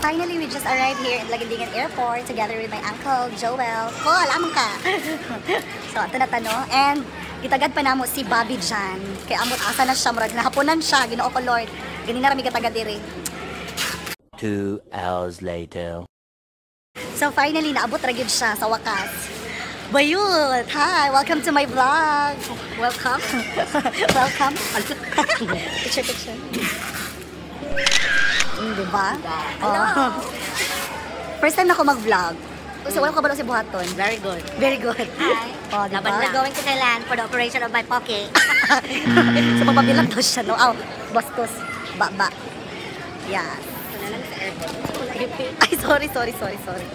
Finally, we just arrived here in Laguindingan Airport together with my uncle, Joel. Call, amang ka! So, ato na tano. And, gitagad pa namo si Bobby Jan. Kay amot asa na siya, murag nahaponan siya, Ginoo ko Lord. Ganina ra mi gatagad diri. 2 hours later. So, finally, naabot ra gyud siya sa wakas. Bayut! Hi! Welcome to my vlog! Welcome. Welcome. Picture, picture. Diba? Hello. Oh. First time na ako mag-vlog. So, wala ko kabalo si buhaton. Very good. Very good. Hi. Oh, diba? We're going to Thailand for the operation of my pocket. So, papabilang daw siya, no? Aw, bastos. Ba-ba. Yes. Ay, sorry, sorry, sorry, sorry.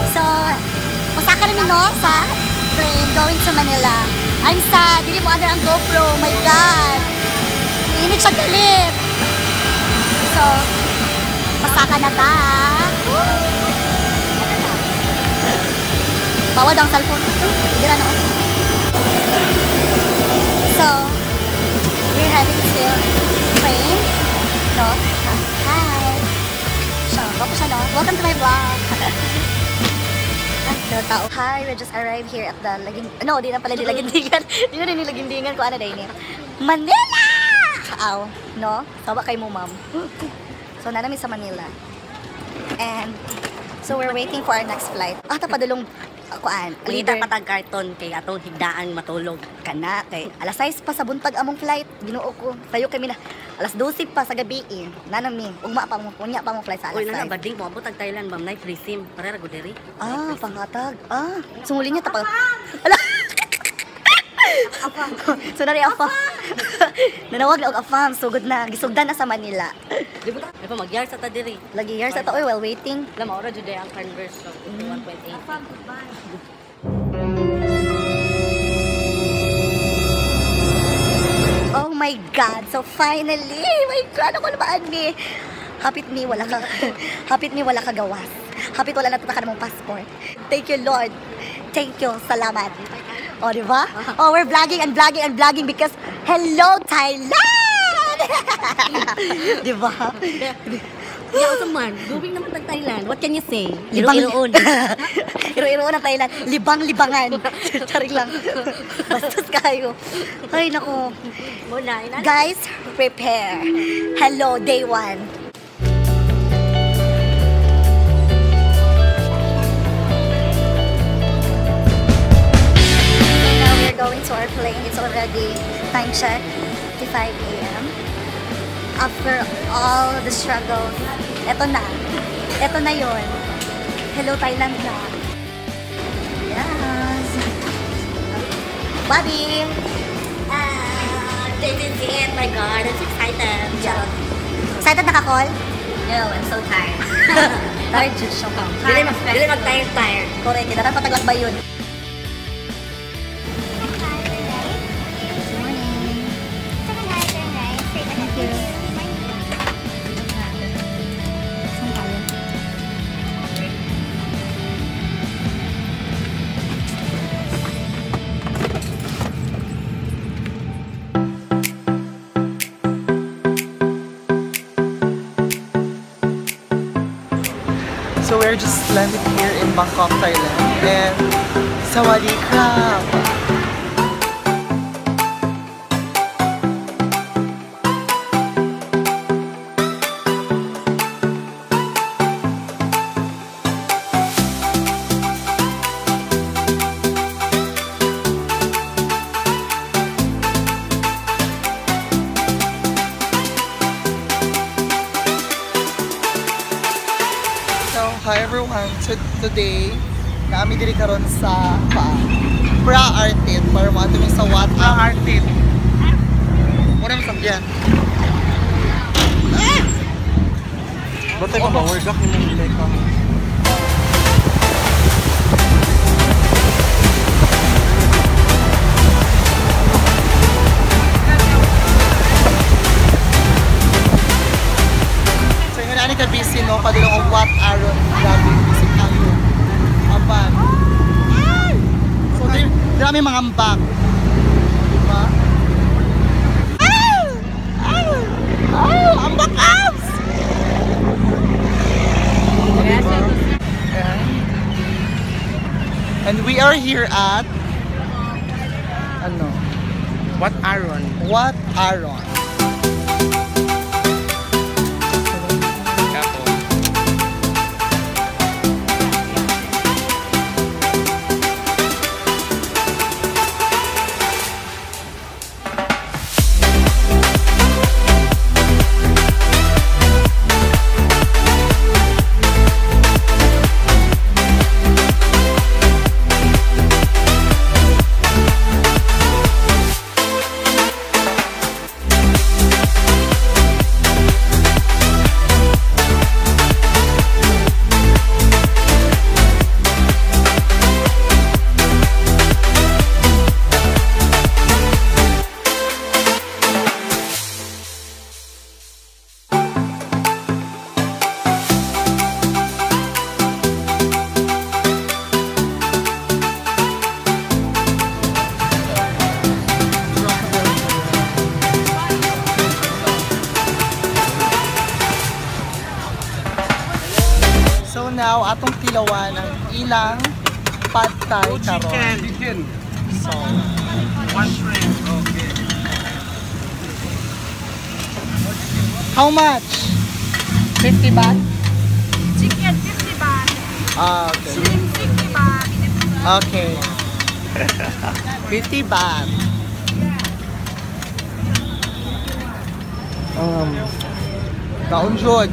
So, pasaka na no, sa plane going to Manila. I'm sad. Dili mo under ang GoPro. Oh my God. Init siya galit. So, pasaka na ta. Bawal daw ang cellphone. Hindi na, no? So, we're heading to plane. No? Hi! So, gwapo siya, no? Welcome to my vlog! No, tao. Hi, we just arrived here at the Lagin... No, di na pala di Laguindingan. Di na din Laguindingan kung ano na yun. Manila! Aw, no? Sawa kay mo, ma'am. So, na namin sa Manila. And, so we're waiting for our next flight. Ah, tapadulong, kuan. Leader Leader. patag karton kay atong higdaan matulog. Kana, kay alas 6 pa sa buntag among flight. Ginoo ko. Tayo kami na, alas 12 pa sa gabi eh. Nanami, ugma pa mo, unya pa mo flight sa Uy, alas nana 6. badling mo abot tag Thailand, ma'am, nay free SIM. Pare ra gud diri. Ah, panghatag. Ah, sunguli niya tapag. Ala. So nari afam. Nanawag na og afam, sugod na, gisugdan na sa Manila. Di ba? Di pa magyar sa ta diri. Lagi yar sa ta oy while waiting. Alam mo, ora jud ang conversion 1.8. Oh my God. So finally, my God, ako na ba ni? Hapit ni wala ka. Hapit ni wala ka gawas. Hapit wala natatakan mong passport. Thank you, Lord. Thank you. Salamat. Oh, di ba? Oh, we're vlogging and vlogging and vlogging because hello, Thailand! Di ba? Yeah, also man, going naman tag Thailand. What can you say? Libang Iro-iroon. Iro-iroon ang Thailand. Libang-libangan. Charing lang. Bastos kayo. Ay, naku. Muna, ina. Guys, prepare. Hello, day one. Now we're going to our plane. It's already time check, 5 a.m. After all the struggles, eto na. Eto na yon. Hello, Thailand na. Yes. Bobby! Ah, this is it. My God, I'm so excited. Charot. Excited na ka, Col? No, I'm so tired. Tired jud siya. Dili mag tired tired. Correct. Dapat pataglak ba yun? Morning. Thank you. Saan tayo? So we're just landed here in Bangkok, Thailand, and sawadee krap! So, hi everyone. So, today, naami diri karon sa pa Pra Artit para moadto mi sa Wat Pra Artit. Muna mi sakyan. Ah! Batay ka ba? Work ka imong teka. So, yun ani ka busy no, padulong og Wat Aron. Grabe busy kayo. Apan. Ay! Dami mga ambak. Diba? Ah! Ah! Ah! Ambak abs! Diba? And we are here at ano? Wat Aron. Wat Aron. So now, atong tilawan ang ilang pad thai karon. Chicken. So, One shrimp. Okay. How much? 50 baht? Chicken 50 baht. Ah, okay. Shrimp 60 baht. Okay. 50 baht. Kaon jud.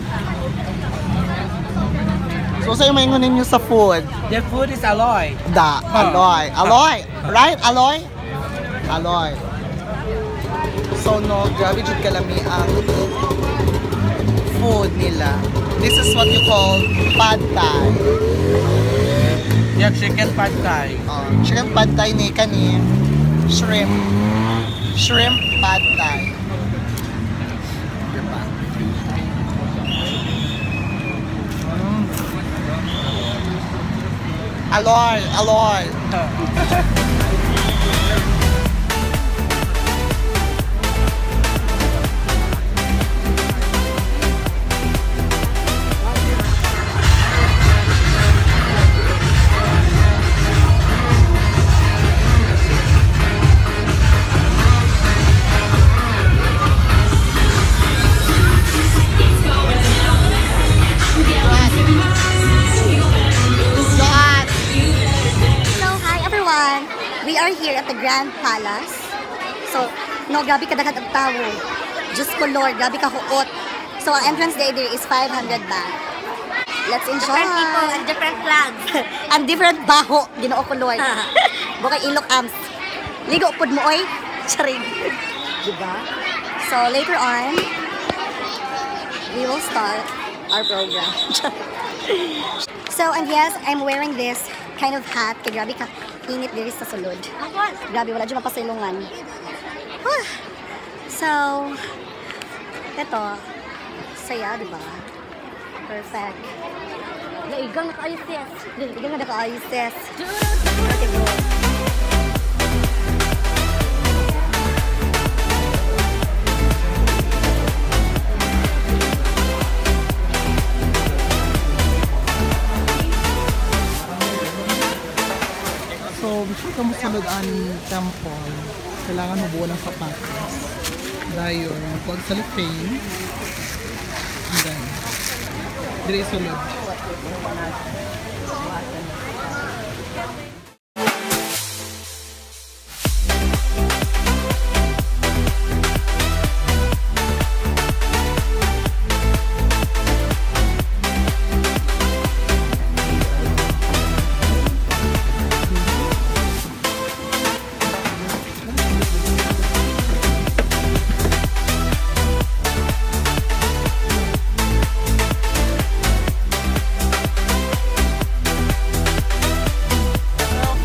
So, sa'yo maingon ninyo sa food? The food is aloy. Da, aloy. Aloy! Right? Aloy? Aloy. So, no, grabe jud kalami ang food nila. This is what you call pad thai. Yeah, chicken pad thai. Chicken pad thai ni kani shrimp. Shrimp pad thai. Diba? Aloy, aloy. So, hi everyone! We are here at the Grand Palace. So, no, grabe kadaghan ang tao. Diyos ko Lord, grabe ka huot. So, ang entrance day there is 500 baht. Let's enjoy! Different people and different flags. And different baho, Ginoo ko Lord. Bukay ilok ams. Ligo pud mo oy. Charing. Diba? So, later on, we will start our program. So, and yes, I'm wearing this kind of hat. Kay grabe ka init diri sa sulod. Grabe, wala dyan mapasilungan. So, eto. Saya, di ba? Perfect. Naigang nakaayos, sis. Naigang na nakaayos, sis. Okay, bro. So, before ka mosulod ani temple, kailangan mo buo ng sapatos. Dayon, magkuwag sa lifane. And then, dire sulod.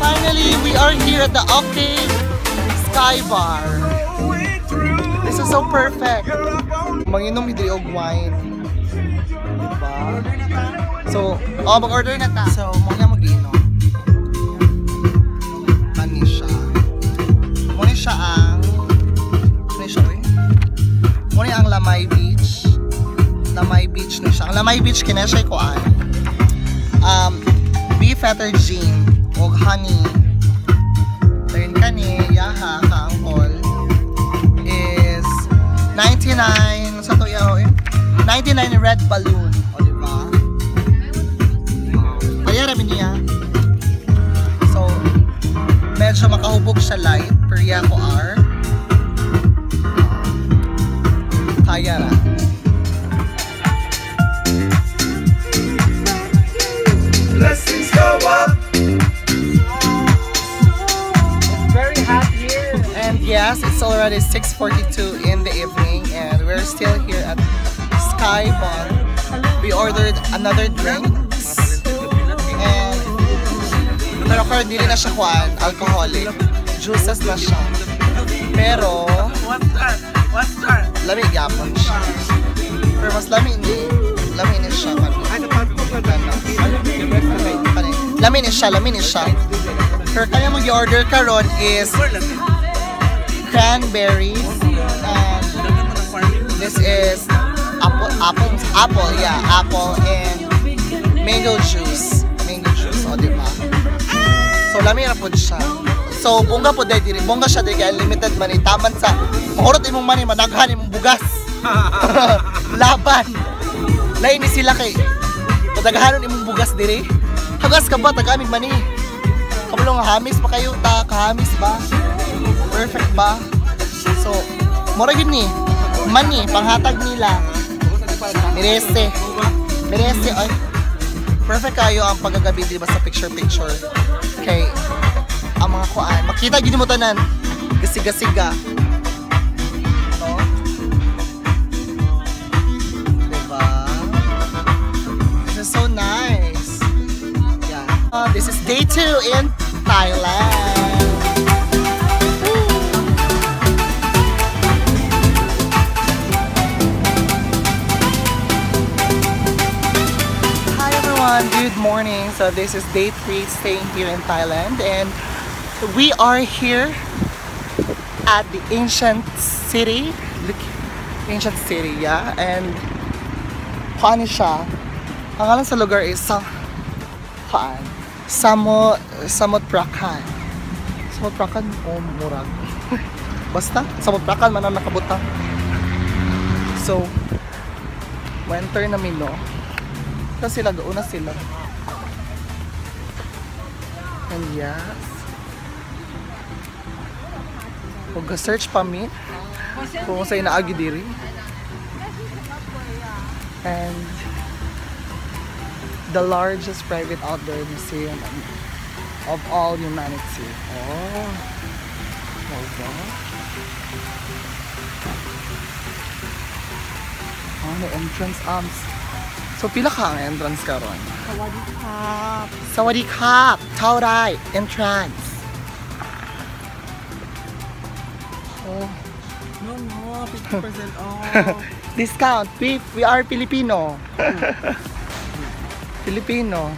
Finally, we are here at the OK Sky Bar. This is so perfect. Manginom mi diri og wine. Diba? So, oh, mag-order na ta. So, mo na mag-inom. Kani siya. Kani ang Lamai Beach. Lamai Beach na siya. Ang Lamai Beach kini siya kuan. Beef feather gin og honey. Then kani yaha kaangkol is 99 sa to yaho eh? 99 red balloon. O di ba? Kaya ra niya. So medyo makahubog siya light per yako R. Kaya ra. Blessings go up. It's very hot here. And yes, it's already 6:42 in the evening and we're still here at Sky Bar. We ordered another drink. And pero karon dili na siya kuan, alcoholic. Juices na siya. Pero 1 star. 1 star. Lami gyapon siya. Pero mas lami ni siya kani. Lami ni siya, lami ni siya. Pero kaya mo i-order karon is cranberries and this is apple, apple, apple, yeah, apple and mango juice. Mango juice, o di ba? So lami ra pod siya. So bongga pod diri, bongga siya diri kay unlimited money. Taman sa mahurot imong money, madaghan imong bugas. Laban. Lain ni sila kay padaghanon imong bugas diri. Hagas ka ba tagamig money? Kabalo nga hamis pa kayo ta, kahamis ba? Perfect ba? So, mura yun ni. Money, panghatag nila. Merese. Merese, ay. Perfect kayo ang pagkagabi di ba sa picture-picture. Kay ang mga kuan, makita gid mo tanan. Gasiga-siga. No? Diba? This is so nice. Yeah. This is day 2 in Thailand. Hi everyone, good morning. So this is day 3 staying here in Thailand and we are here at the ancient city. Look, ancient city, yeah. And paano siya? Ang ngalan sa lugar is sa paan? Samut Prakan. Samut Prakan o Murag. Basta, Samut Prakan man ang nakabutang. So, winter na mi, no? Kasi sila, gauna sila. And yes. Kung search pa mi, kung sa'yo naagi diri. And the largest private outdoor museum of all humanity. Oh. Diba? Oh, may entrance arms. So, pila ka ang entrance karon? Sawadee Sawadee khap. Tauray. Entrance. Oh. No, no. 50% off. Discount. We are Filipino. Filipino.